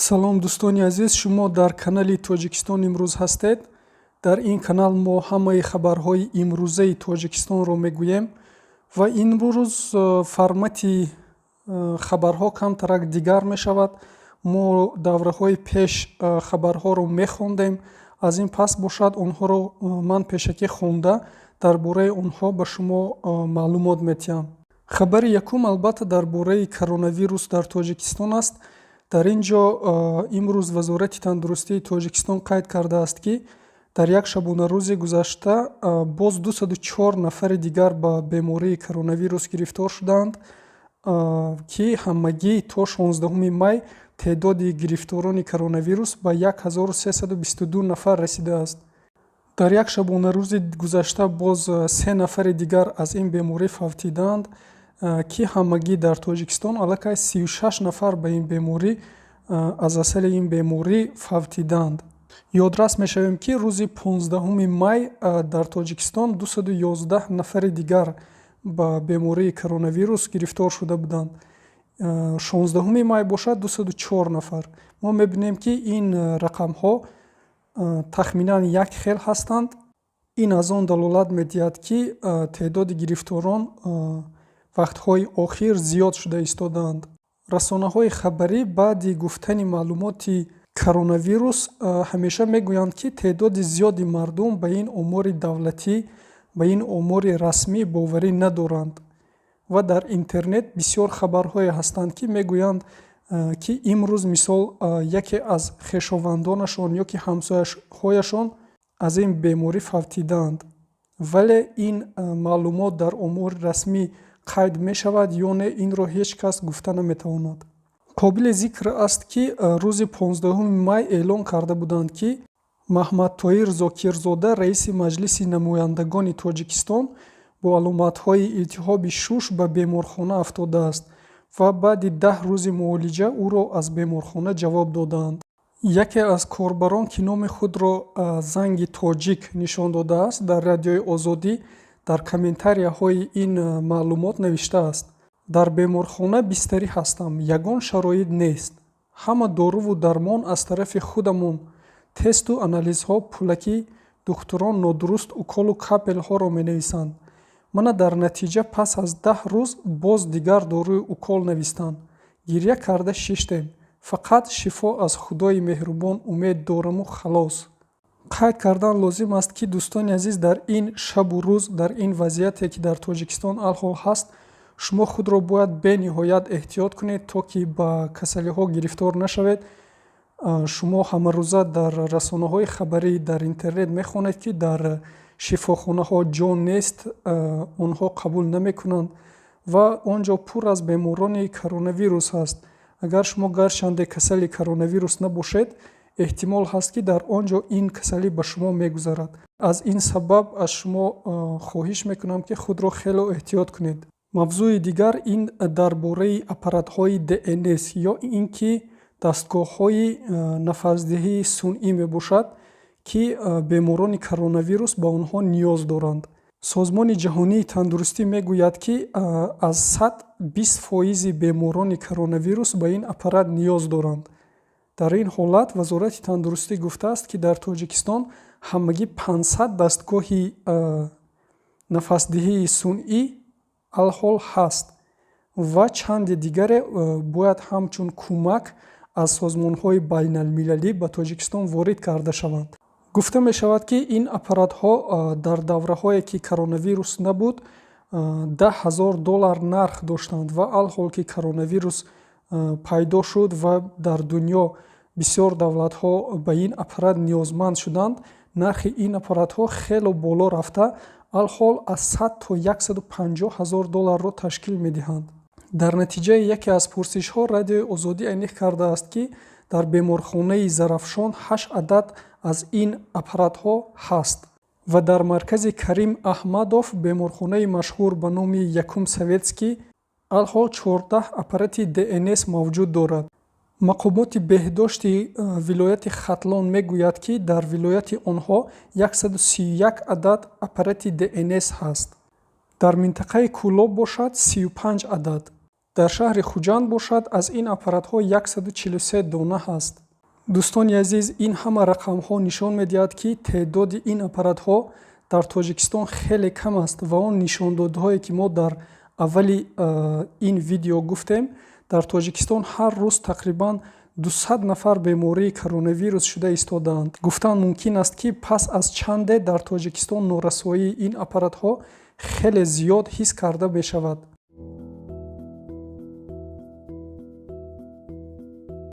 Салом, дӯстони азиз! Шумо дар канали «Тоҷикистон имрӯз» ҳастед. Дар ин канал мо ҳамаи хабарҳои имрӯзаи Тоҷикистонро мегӯем ва имрӯз формати хабарҳо камтарак дигар мешавад. Мо давраҳои пеш хабарҳоро мехондем, аз ин пас бошад, онҳоро ман пешакӣ хонда, дар бораи онҳо ба шумо маълумот медиҳам. Хабари якум албатта дар бораи коронавирус дар Тоҷикистон аст. Дар ин ҷо имрӯз Вазорати тандурустии Тоҷикистон қайд кардааст, ки дар як шабонарӯзи гузашта боз 204 нафари дигар ба бемории коронавирус гирифтор шудаанд, ки ҳамагӣ то 16 май теъдоди гирифторони коронавирус ба 1322 нафар расидааст. Дар як шабонарӯзи гузашта боз се нафари дигар аз ин беморӣ фавтидаанд, ки ҳамагӣ дар Тоҷикистон аллакай 36 нафар ба ин беморӣ, аз асари ин беморӣ фавтидаанд. Ёдрас мешавем, ки рӯзи 15 май дар Тоҷикистон 211 нафари дигар ба бемории коронавирус гирифтор шуда буданд, 16 май бошад, 204 нафар. Мо мебинем, ки ин рақамҳо тахминан як хел ҳастанд. Ин аз он далолат медиҳад, ки теъдоди гирифторон вақтҳои охир зиёд шуда истодаанд. Расонаҳои хабарӣ баъди гуфтани маълумоти коронавирус ҳамеша мегӯянд, ки теъдоди зиёди мардум ба ин омори давлатӣ, ба ин омори расмӣ боварӣ надоранд ва дар интернет бисёр хабарҳое ҳастанд, ки мегӯянд, ки имрӯз, мисол, яке аз хешовандонашон ё ки ҳамсояҳояшон аз ин беморӣ фавтидаанд, вале ин маълумот дар омори расмӣ қайд мешавад ё не, инро ҳеҷ кас гуфта наметавонад. Қобили зикр аст, ки рӯзи 15 май эълон карда буданд, ки Маҳмадтоир Зокирзода, раиси Маҷлиси намояндагони Тоҷикистон, бо аломатҳои илтиҳоби шуш ба беморхона афтодааст ва баъди 10 рӯзи муолиҷа ӯро аз беморхона ҷавоб додаанд. Яке аз корбарон, ки номи худро Занги Тоҷик нишон додааст, дар Радиои Озодӣ дар комментарияҳои ин маълумот навиштааст: «Дар беморхона бистарӣ ҳастам, ягон шароит нест, ҳама доруву дармон аз тарафи худамон, тесту анализҳо пулакӣ, духтурон нодуруст уколу капельҳоро менависанд. Мана дар натиҷа пас аз 10 рӯз боз дигар доруи укол навистанд. Гиря карда шиштем. Фақат шифо аз Худои меҳрубон умед дораму халос». Қайд кардан лозим аст, ки, дӯстони азиз, дар ин шабу рӯз, дар ин вазъияте, ки дар Тоҷикистон алҳол ҳаст, шумо худро бояд бениҳоят эҳтиёт кунед, то ки ба касалиҳо гирифтор нашавед. Шумо ҳамарӯза дар расонаҳои хабарӣ, дар интернет мехонед, ки дар шифохонаҳо ҷо нест, онҳо қабул намекунанд ва он ҷо пур аз беморони коронавирус ҳаст. Агар шумо гарчанде касали коронавирус набошед, эҳтимол ҳаст, ки дар он ҷо ин касалӣ ба шумо мегузарад. Аз ин сабаб аз шумо хоҳиш мекунам, ки худро хело эҳтиёт кунед. Мавзӯи дигар ин дар бораи аппаратҳои ДНС ё ин ки дастгоҳҳои нафасдиҳии сунъӣ мебошад, ки беморони коронавирус ба онҳо ниёз доранд. Созмони ҷаҳонии тандурустӣ мегӯяд, ки аз 100 20 фоизи беморони коронавирус ба ин аппарат ниёз доранд. Дар ин ҳолат Вазорати тандурустӣ гуфтааст, ки дар Тоҷикистон ҳамагӣ 500 дастгоҳи нафасдиҳии сунъӣ алҳол ҳаст ва чанде дигаре бояд ҳамчун кӯмак аз созмонҳои байналмилалӣ ба Тоҷикистон ворид карда шаванд. Гуфта мешавад, ки ин аппаратҳо дар давраҳое, ки коронавирус набуд, 10 000 доллар нарх доштанд ва алҳол ки коронавирус пайдо шуд ва дар дунё бисёр давлатҳо ба ин аппарат ниёзманд шуданд, нархи ин аппаратҳо хело боло рафта, алҳол аз 100 то 150 ҳазор долларро ташкил медиҳанд. Дар натиҷаи яке аз пурсишҳо Радиои Озодӣ аниқ кардааст, ки дар беморхонаи Зарафшон ҳашт адад аз ин аппаратҳо ҳаст ва дар маркази Карим Аҳмадов, беморхонаи машҳур ба номи Якум Советский, алҳол 14 аппарати ДНС мавҷуд дорад. Мақомоти беҳдошти вилояти Хатлон мегӯяд, ки дар вилояти онҳо 131 адад аппарати ДНС ҳаст, дар минтақаи Кӯлоб бошад, 35 адад. Дар шаҳри Хуҷанд бошад, аз ин аппаратҳо 143 дона ҳаст. Дӯстони азиз, ин ҳама рақамҳо нишон медиҳад, ки теъдоди ин аппаратҳо дар Тоҷикистон хеле кам аст ва он нишондодҳое, ки мо дар аввали ин видео гуфтем, дар Тоҷикистон ҳар рӯз тақрибан 200 нафар бемории коронавирус шуда истодаанд. Гуфтан мумкин аст, ки пас аз чанде дар Тоҷикистон норасоии ин аппаратҳо хеле зиёд ҳис карда мешавад.